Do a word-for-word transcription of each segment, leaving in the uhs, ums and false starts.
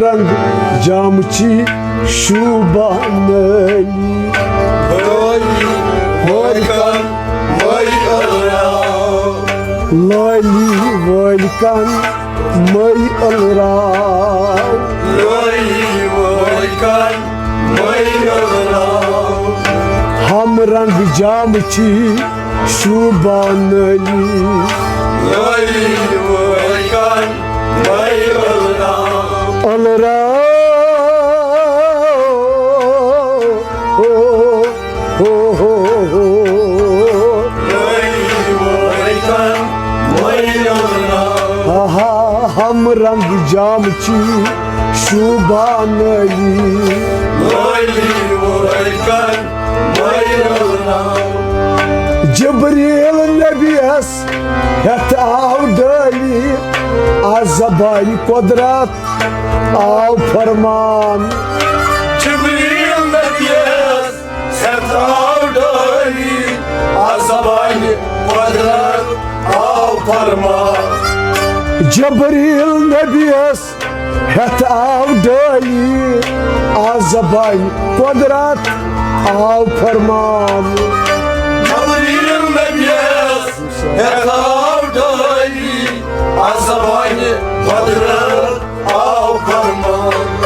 رنگ جامچی شوبان علی۔ لٲلی وٲلۍ کن مٔے ٲلراو۔ لٲلی وٲلۍ کن مٔے ٲلراو۔ لٲلی وٲلۍ کن مٔے ٲلراو۔ ہم رنگ جامچی شوبان علی۔ لٲلی وٲلۍ کن مٔے ٲلراو۔ ٲلراو۔ ہو، ہو، ہو، ہو۔ لٲلی وٲلۍ کن مٔے ٲلراو۔ ہا، ہا، ہم رنگ جامچی شوبان علی۔ لٲلی وٲلۍ کن مٔے ٲلراو۔ جبریل نبیس ہیتھ آو ڈٲلی، آ زبانہِ قدرت آو فرمان۔ جبریل نبیس ہیتھ آو ڈٲلی، آ زبانہِ قدرت آو فرمان۔ جبریل نبیس ہیتھ آو ڈٲلی، آ زبانہِ قدرت آو فرمان۔ جبریل نبیس ہیتھ آو ڈٲلی، آ زبانہِ قدرت آو فرمان۔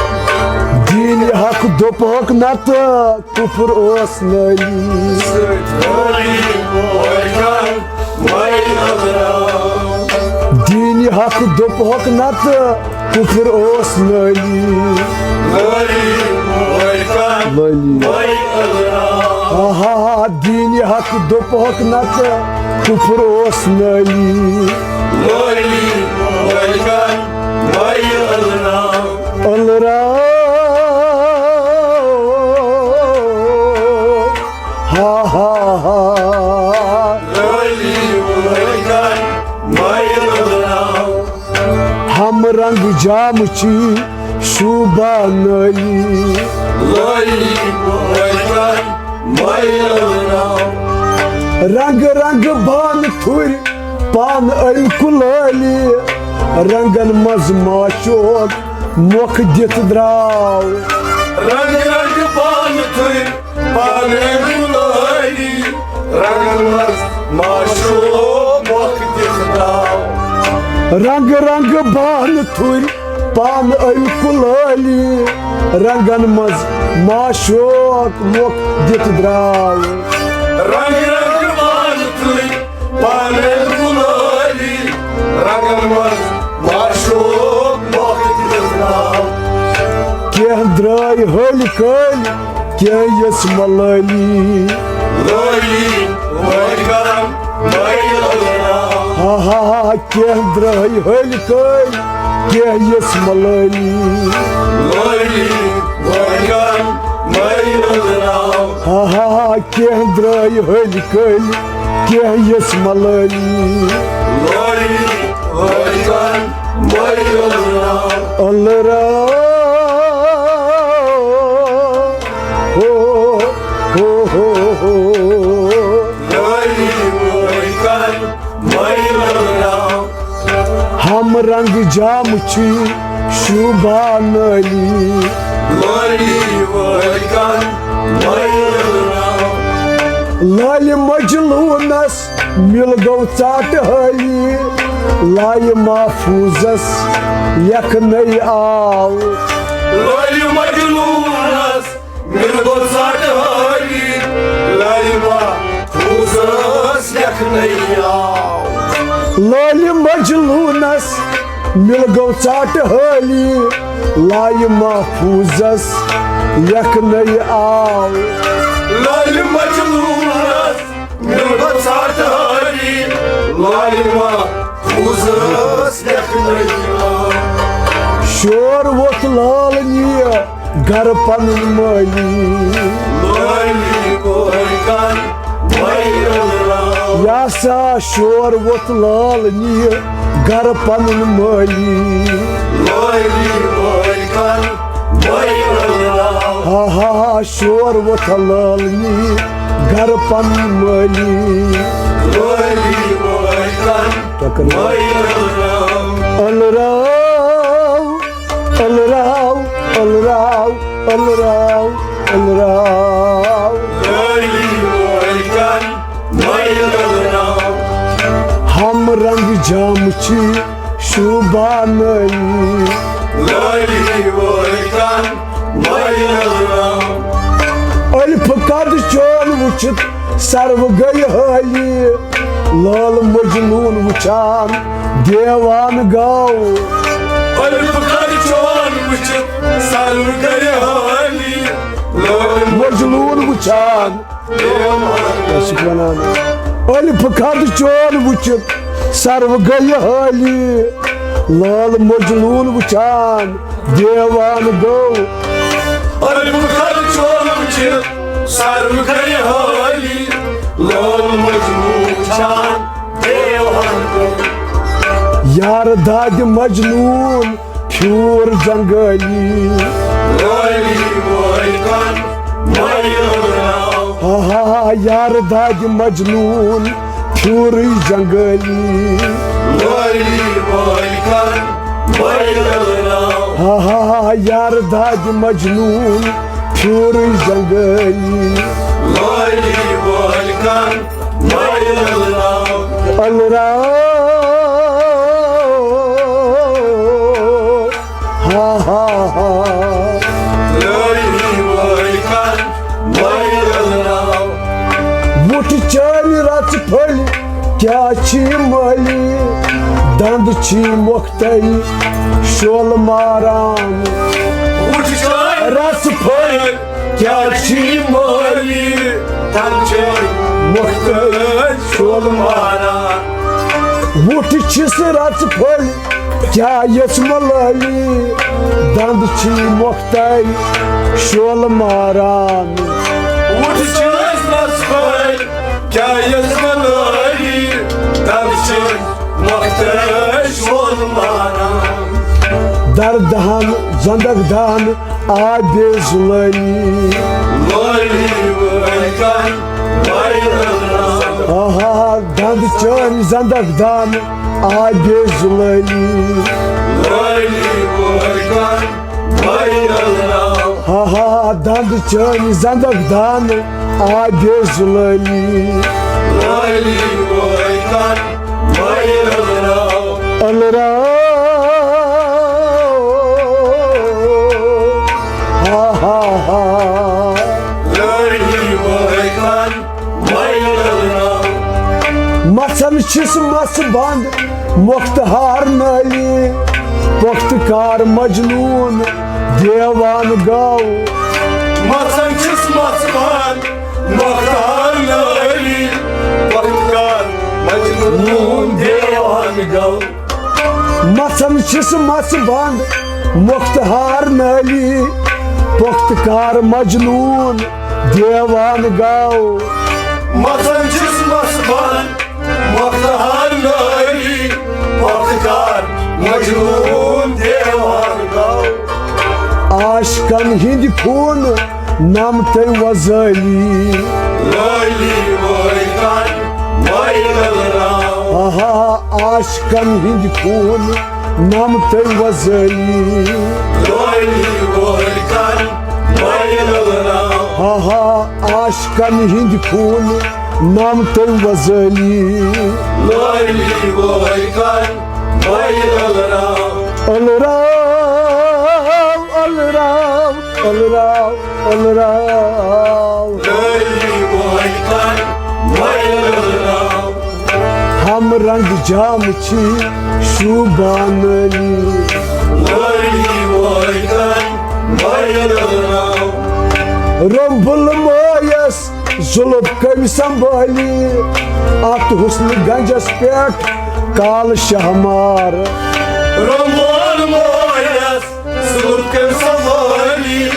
دین حق دوٚپہکھ نتہٕ کفر اوس نٲلی۔ لٲلی وٲلۍ کن مٔے ٲلراو۔ دین حق دوٚپہکھ نتہٕ کفر اوس نٲلی۔ لٲلی وٲلۍ کن لٲلی۔ مٔے ٲلراو۔ آہا، دین حق دوٚپہکھ نتہٕ کفر اوس نٲلی۔ لٲلی وٲلۍ کن مٔے ٲلراو۔ ٲلراو۔ ہا، ہا، ہا۔ لٲلی وٲلۍ کن مٔے ٲلراو۔ ہم رنگ جامچی شوبان علی۔ لٲلی وٲلۍ کن مٔے ٲلراو۔ رنگ رنگ بانہٕ تھُرۍ پانہٕ ألۍ کُلٲلی۔ رنگن منٛز معشوق مۄکھ دِتھ درٛاو۔ رنگ رنگ بانہٕ تھُرۍ پانہٕ ألۍ کُلٲلی۔ رنگن منٛز معشوق مۄکھ دِتھ درٛاو۔ رنگ رنگ بانہٕ تھُرۍ پانہٕ ألۍ کُلٲلی۔ رنگن منٛز معشوق مۄکھ دِتھ درٛاو۔ رنگ رنگ بانہٕ تھُرۍ پانہٕ ألۍ کُلٲلی۔ رنگن منٛز معشوق مۄکھ دِتھ درٛاو۔ کینٛہہ درٛاے ۂلۍ کٔلۍ، کینٛہہ یٔژھ ملٲلی۔ لٲلی وٲلۍ کن مٔے ٲلراو۔ ہا، ہا، ہا، کینٛہہ درٛاے ۂلۍ کٔلۍ، کینٛہہ یٔژھ ملٲلی۔ لٲلی وٲلۍ کن مٔے ٲلراو۔ ہا، ہا، ہا، کینٛہہ درٛاے ۂلۍ کٔلۍ، کینٛہہ یٔژھ ملٲلی۔ لٲلی وٲلۍ کن مٔے ٲلراو۔ ٲلراو۔ ہو، ہو، ہو، ہو۔ لٲلی وٲلۍ کن مٔے ٲلراو۔ ہم رنگ جامچی شوبان علی۔ لٲلی وٲلۍ کن مٔے ٲلراو۔ لالہِ مجنونس مِل گوٚو ژاٹہٕ حٲلی، لایہِ محفوظس لیکھنَے آو۔ لالہِ مجنونس مِل گوٚو ژاٹہٕ حٲلی، لایہِ محفوظس لیکھنَے آو۔ لالہِ مجنونس مِل گوٚو ژاٹہٕ حٲلی، لایہِ محفوظس لیکھنَے آو۔ لالہِ مجنونس مِل گوٚو ژاٹہٕ حٲلی، لالہِ محفوظس لیکھنَے آو۔ شور ووٚتھ لال نِیہِ گرٕ پنُن مٲلی۔ لٲلی وٲلۍ کن مٔے ٲلراو۔ یا سا شور ووٚتھ لال نِیہِ گرٕ پنُن مٲلی۔ لٲلی وٲلۍ کن مٔے ٲلراو۔ ہا ہا ہا، شور ووٚتھ لال نِیہِ گرٕ پنُن مٲلی۔ لٲلی وٲلۍ کن ٹکر۔ مٔے ٲلراو۔ ٲلراو، ٲلراو۔ ألراو، ألراو۔ لٲلی وٲلۍ کَن مٲیِل ألراو۔ ہم رنگ جام چی شوبان علی۔ لٲلی وٲلۍ کَن مٲیِل ألراو۔ الف قد چون وٕچھِتھ سرو گٔے حٲلی۔ لال مجنون وٕچھان دیوان گوٚو۔ الف قد چون وٕچھِتھ سرو گٔے حٲلی۔ لال مجنون وٕچھان۔ کیٛاہ چھُکھ وَنان؟ الف قد چون وٕچھِتھ سرو گٔے حٲلی۔ لال مجنون وٕچھان دیوان گوٚو۔ الف قد چون وٕچھِتھ سرو گٔے حٲلی۔ لال مجنون وٕچھان دیوان گوٚو۔ یار دادِ مجنون پھیوٗر جنگٲلی۔ لٲلی وٲلۍ کَن مٲیِل ألراو۔ ہا ہا ہا، یار دادِ مجنون پھیوٗرٕے جنگٲلی۔ لٲلی وٲلۍ کَن مٲیِل ألراو۔ ہا ہا ہا، یار دادِ مجنون پھیوٗرٕے جنگٲلی۔ لٲلی وٲلۍ کَن مٲیِل ألراو۔ ألراو۔ ہا ہا ہا۔ لٲلی وٲلۍ کَن مٲیِل ألراو۔ وُٹھ چٲنۍ رَژٕ پھٔلۍ کیٛاہ چھی مٲلی؟ دَنٛد چھی مۄختَے شولہٕ ماران۔ وُٹھ چٲنۍ رَژٕ پھٔلۍ کیٛاہ چھی مٲلی؟ دَنٛد چھی مۄختَے شولہٕ ماران۔ وُٹھ چھِس رَژٕ پھٔلۍ کیٛاہ یَس ملٲلی؟ دَنٛد چھی مۄختَے شولہٕ ماران۔ وُٹھ چھِس رَژٕ پھٔلۍ کیٛاہ یَس ملٲلی؟ دَنٛد چھی مۄختَے شولہٕ ماران۔ دَردَہَن زَنٛدَک دَہَن آبِ زُلٲلی۔ لٲلی وٲلۍ کَن مٲیِل ألراو۔ آہا، دَنٛد چٲنۍ زَنٛدَک دَہَن آبِ زُلٲلی۔ لٲلی وٲلۍ کَن مٲیِل ألراو۔ آہا، دَنٛد چٲنۍ زَنٛدَک دَہَن آبِ زُلٲلی۔ لٲلی وٲلۍ کَن مٲیِل ألراو۔ ألراو۔ ہا ہا ہا۔ لٲلی وٲلۍ کَن مٲیِل ألراو۔ مَژھَن چھِس مَژھ بَنٛد مۄختہار نٲلی، پۄختہٕ کار مجنوٗن دیوان گوٚو۔ مَژھَن چھِس مَژھ بَنٛد مۄختہار نٲلی، پۄختہٕ کار مجنوٗن دیوان گوٚو۔ مَژھَن چھِس مَژھ بَنٛد مۄختہار نٲلی، پۄختہٕ کار مجنوٗن دیوان گوٚو۔ مَژھَن چھِس مَژھ بَنٛد مۄختہار نٲلی، پۄختہٕ کار مجنوٗن دیوان گوٚو۔ عاشقَن ہِنٛدۍ خوٗن نَمتَے وۄزٲلی۔ لٲلی وٲلۍ کَن مٲیِل ألراو۔ آہا، عاشقَن ہِنٛدۍ خوٗن نَمتَے وۄزٲلی۔ لٲلی وٲلۍ کَن مٲیِل ألراو۔ آہا، عاشقَن ہِنٛدۍ خوٗن نَمتَے وۄزٲلی۔ لٲلی وٲلۍ کَن مٲیِل ألراو۔ ألراو، ألراو، ألراو، ألراو۔ لٲلی وٲلۍ کَن مٲیِل ألراو۔ ہم رنگ جام چھی شوبان علی۔ لٲلی وٲلۍ کَن مٲیِل ألراو۔ رمبل مٲیَس زُلُف کٔمۍ سنبھٲلی، اَتھ حُسنہٕ گنجَس پٮ۪ٹھ کالہٕ شاہمار۔ رمبل مٲیَس زُلُف کٔمۍ سنبھٲلی،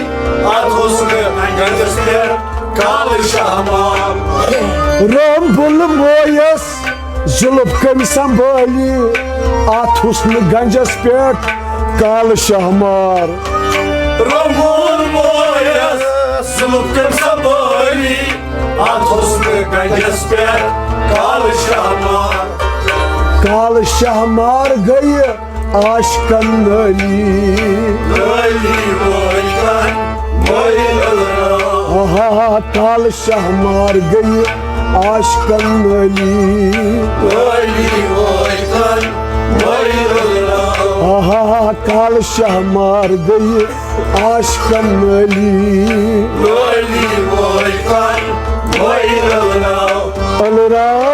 اَتھ حُسنہٕ گنجَس پٮ۪ٹھ کالہٕ شاہمار۔ رمبل مٲیَس زُلُف کٔمۍ سنبھٲلی، اَتھ حُسنہٕ گنجَس پٮ۪ٹھ کالہٕ شاہمار۔ رمبل مٲیَس زُلُف کٔمۍ سنبھٲلی، اَتھ حُسنہٕ گنجَس پٮ۪ٹھ کالہٕ شاہمار۔ کالہٕ شاہمار گٔیہِ عاشقَن نٲلی۔ نٲلی وٲلۍ کَن ہا ہا، کالہٕ شاہ مار گٔیہِ عاشقن نٲلی۔ نٲلی وٲے کن، نٲلی رٔلراو۔ ہا ہا، کالہٕ شاہ مار گٔیہِ عاشقن نٲلی۔ نٲلی وٲے کن، نٲلی رٔلراو۔ ألراو،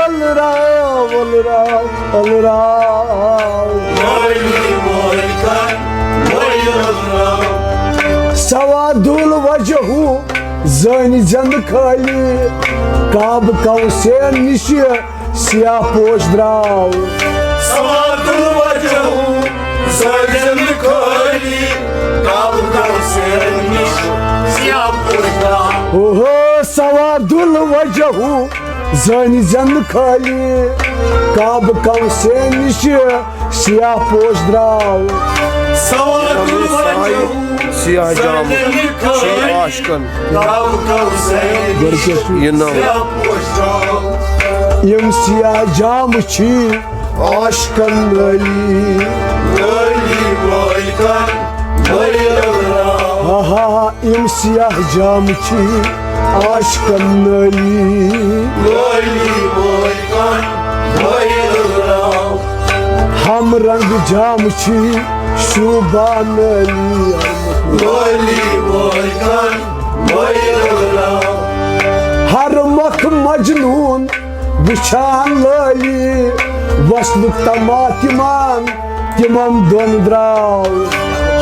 ألراو، ألراو، ألراو۔ نٲلی وٲے کن، نٲلی رٔلراو۔ سواد الوجہ زٲنۍ زٮ۪نٛدٕ خٲلی، کعبہٕ کوثین نِشہِ سیاہ پوش درٛاو۔ سواد الوجہ زٲنۍ زٮ۪نٛدٕ خٲلی، کعبہٕ کوثین نِشہِ سیاہ پوش درٛاو۔ اوہو، سواد الوجہ زٲنۍ زٮ۪نٛدٕ خٲلی، کعبہٕ کوثین نِشہِ سیاہ پوش درٛاو۔ سواد الوجہ سیاہ جامہٕ چھِ عاشقن۔ کعبہٕ کوثین نِشہِ یہِ نٔو۔ سیاہ پوش درٛاو۔ یِم سیاہ جامہٕ چھِ عاشقن نٲلی۔ نٲلی وٲے کن، نٲلی رٔلراو۔ ہا ہا، یِم سیاہ جامہٕ چھِ عاشقن نٲلی۔ نٲلی وٲے کن، نٲلی رٔلراو۔ ہم رنگ جامہٕ چھِ شوٗبان نٲلی۔ نٲلی وٲے کن، نٲلی رٔلراو۔ ہر مۄکھ مجنوٗن وٕچھان لٲلی، وصلُک طمع تِمن، تِمن دۄن درٛاو۔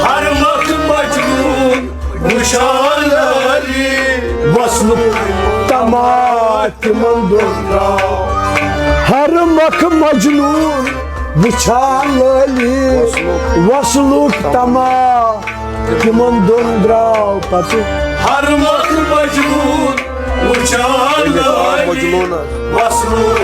ہر مۄکھ مجنوٗن وٕچھان لٲلی، وصلُک طمع تِمن دۄن درٛاو۔ ہر مۄکھ مجنوٗن وٕچھان لٲلی، وصلُک طمع تِمن دۄن درٛاو پتہٕ۔ ہر مۄکھ مجنوٗن وٕچھان لٲلی، وصلُک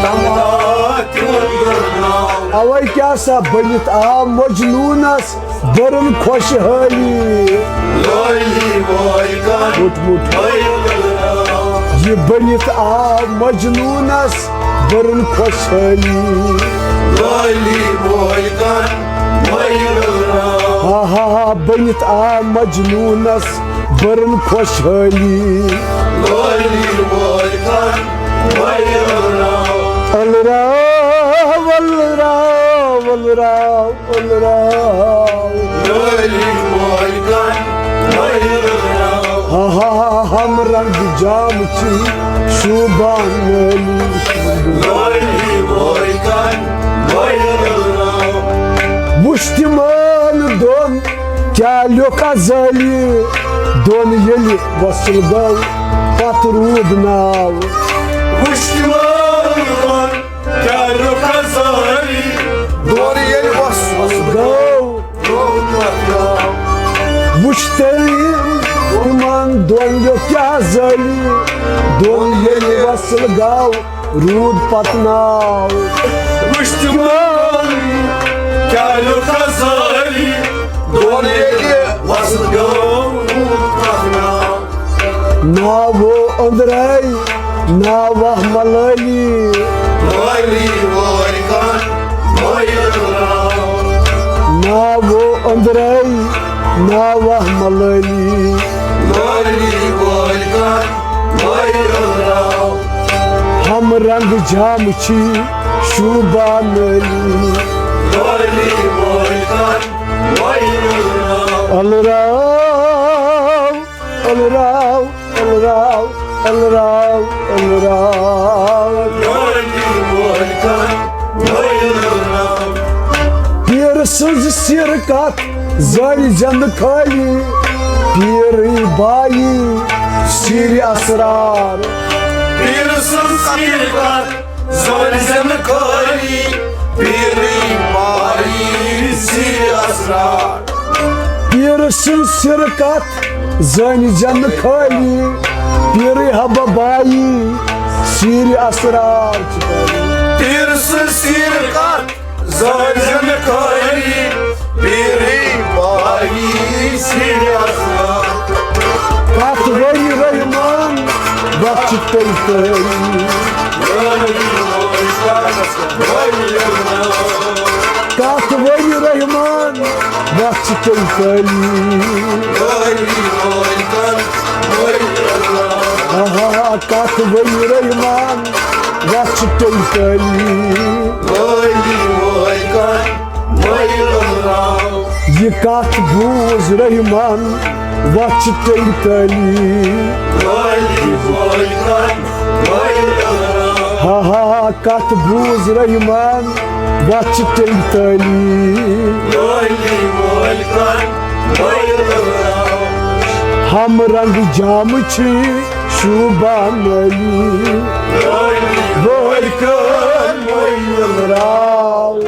طمع تِمن دۄن درٛاو۔ اوے کیٛاہ سا بٔنِتھ آو مجنوٗنس بٔرٕن خۄشحٲلی۔ لٲلی وٲے کن، مُٹ مُٹ۔ لٲلی رٔلراو۔ یہِ بٔنِتھ آو مجنوٗنس بٔرٕن خۄشحٲلی۔ لٲلی وٲے کن، لٲلی رٔلراو۔ ہا ہا ہا، بٔنِتھ آو مجنوٗنس بٔرٕن خۄشحٲلی۔ لٲلی وٲے کن، لٲلی رٔلراو۔ ألراو، ألراو، ألراو۔ ألراو۔ نٲلی وٲے کن، نٲلی رٔلراو۔ ہا ہا ہا، ہم رنگ جامہٕ چھِ شوٗبان نٲلی۔ نٲلی وٲے کن، نٲلی رٔلراو۔ وٕچھ تِمن دۄن کیٛاہ لیوٚکھ ازلی، دۄن ییٚلہِ وصل گوٚو پتہٕ روٗد ناو۔ وٕچھ تِمن دۄن کیٛاہ لیوٚکھ ازلی، دۄن ییٚلہِ وصل گوٚو۔ وٕچھ تٔمۍ تِمن دۄن لیوٚکھ کیٛاہ ازلی، دۄن ییٚلہِ وصل گوٚو روٗد پتہٕ ناو۔ وٕچھ تِمن کیٛاہ لیوٚکھ ازلی، دۄن ییٚلہِ وصل گوٚو روٗد پتہٕ ناو۔ ناوو أنٛدرَے، ناوہ ملٲلی۔ مٲلی وٲلۍ کن، مٲیِل راو۔ ناوو أنٛدرَے، ناوہ ملٲلی۔ مٲلی وٲلۍ کن، مٲیِل راو۔ ہم رنگ جام چھی شوبان علی۔ مٲلی وٲلۍ کن، مٲیِل راو۔ الراو۔ الراو، الراو، الراو، الراو۔ پیٖر سٕنٛز سِر کتھ زٲنۍ زٮ۪نہٕ خٲلی، پیٖرٕے بایی سِرِ اسرار۔ پیٖر سٕنٛز سِر کتھ زٲنۍ زٮ۪نہٕ خٲلی، پیٖرٕے بایی سِرِ اسرار۔ پیٖر سٕنٛز سِر کتھ زٲنۍ زٮ۪نہٕ خٲلی، پیٖرٕے حبہ بایی سِرِ اسرار۔ پیٖر سٕنٛز سِر کتھ زٲنۍ زٮ۪نہٕ خٲلی، پیٖرٕے بایی سِرِ اسرار۔ کتھ ؤنۍ رحمان بخش تیٚلہِ تٔمۍ۔ کتھ ؤنۍ رحمان بخش ٹیٚلۍ ٹٲلی۔ ٹٲلی وٲلۍ کَن مٲلۍ رٲو۔ آہا، کَتھ ؤنۍ رحمان، وَتھ چھِ ٹیٚلۍ ٹٲلی۔ ٹٲلی وٲلۍ کَن مٲلۍ رٲو۔ یہِ کَتھ بوٗز رحمان، وَتھ چھِ ٹیٚلۍ ٹٲلی۔ ٹٲلی وٲلۍ کَن مٲلۍ رٲو۔ ہا ہا، کَتھ بوٗز رحمان، وَتھ چھِ ٹیٚلۍ ٹٲلی۔ ٹٲلی وٲلۍ کَن مٲلۍ رٲو۔ ہم رنگ جام چھی شوبان علی۔ ٹٲلی وٲلۍ کَن مٲلۍ رٲو۔